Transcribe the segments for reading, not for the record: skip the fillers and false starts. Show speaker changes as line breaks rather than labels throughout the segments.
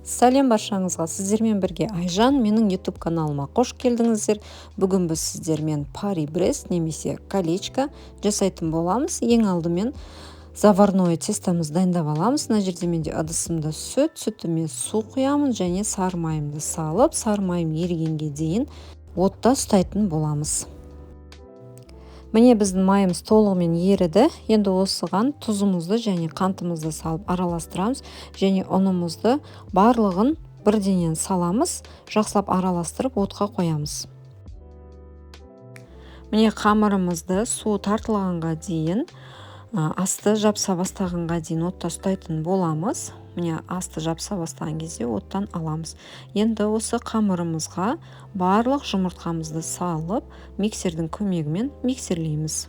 Сәлем баршаңызға, сіздермен бірге Айжан, менің YouTube каналыма қош келдіңіздер. Бүгін біз сіздермен Пари-Брест немесе колечко жасайтын боламыз. Ең алдымен заварное тестомызды дайындап аламыз. Мына жерде менде ыдысымда сүт, сүтіме су құямын және сары майымды салып, сары майым ерігенге дейін отта ұстайтын боламыз. Міне біздің майымыз толығымен еріді. Енді осыған тұзымызды және қантымызды салып араластырамыз және ұнымызды барлығын бірденен саламыз, жақсылап араластырып отқа қоямыз. Міне қамырымызды су тартылғанға дейін, асты жапса бастағанға дейін отта ұстайтын боламыз. Міне асты жапса бастаған кезде оттан аламыз. Енді осы қамырымызға барлық жұмыртқамызды салып, миксердің көмегімен миксерлейміз.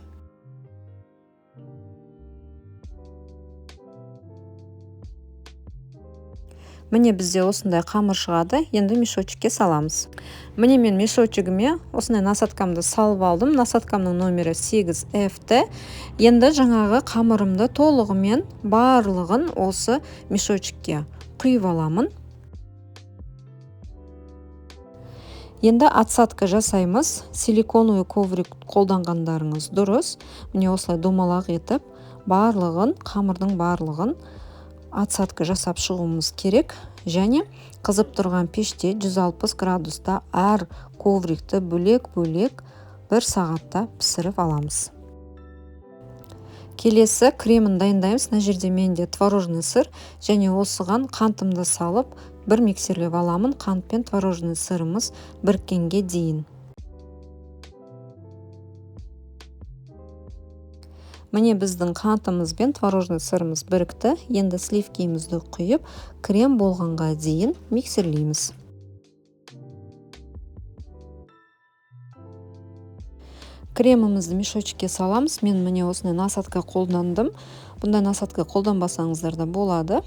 Міне бізде осындай қамыр шығады. Енді мешочекке саламыз. Міне мен мешочегіме осындай насадкамды салып алдым. Насадкамның номері 8FT. Енді жаңағы қамырымды толығымен барлығын осы мешочекке құйып аламын. Енді отсадка жасаймыз. Силиконовый коврик қолданғандарыңыз дұрыс. Міне осылай домалақ етіп барлығын, қамырдың барлығын отсадка жасап шығуымыз керек. Және қызып тұрған пеште 160 градуста әр коврикті бөлек-бөлек бір сағатта пісіріп аламыз. Келесі кремін дайындаймыз. Мына жерде менде творожный сыр және осыған қантымды салып бір миксерлеп аламын. Қант пен творожный сырымыз біріккенге дейін. Міне біздің қантымыз бен творожный сырымыз бірікті. Енді сливкимізді құйып, крем болғанға дейін миксерлейміз. Кремімізді мешочекке саламыз. Мен міне осындай насадка қолдандым. Бұндай насадка қолданбасаңыздар да болады.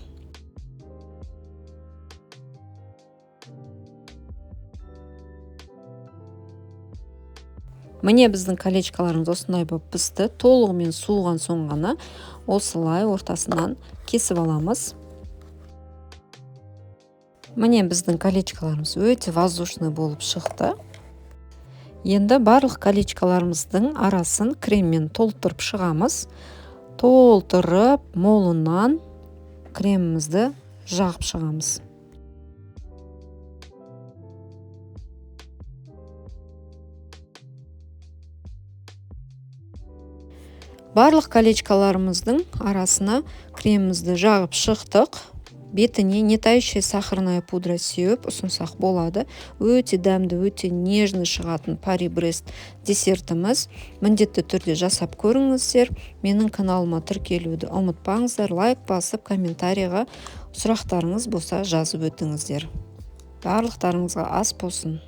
Міне біздің колечкаларымыз осындай болып пісті. Толығымен суыған соң ғана осылай ортасынан кесіп аламыз. Міне біздің колечкаларымыз өте воздушный болып шықты. Енді барлық колечкаларымыздың арасын креммен толтырып шығамыз. Толтырып, молынан кремімізді жағып шығамыз. Барлық колечкаларымыздың арасына кремімізді жағып шықтық. Бетіне не тающая сахарная пудра сеуіп ұсынсақ болады. Өте дәмді, өте нежный шығатын Пари-Брест десертіміз. Міндетті түрде жасап көріңіздер. Менің каналыма тіркелуді ұмытпаңыздар. Лайк басып, комментарийға сұрақтарыңыз болса жазып өтіңіздер. Барлықтарыңызға ас болсын.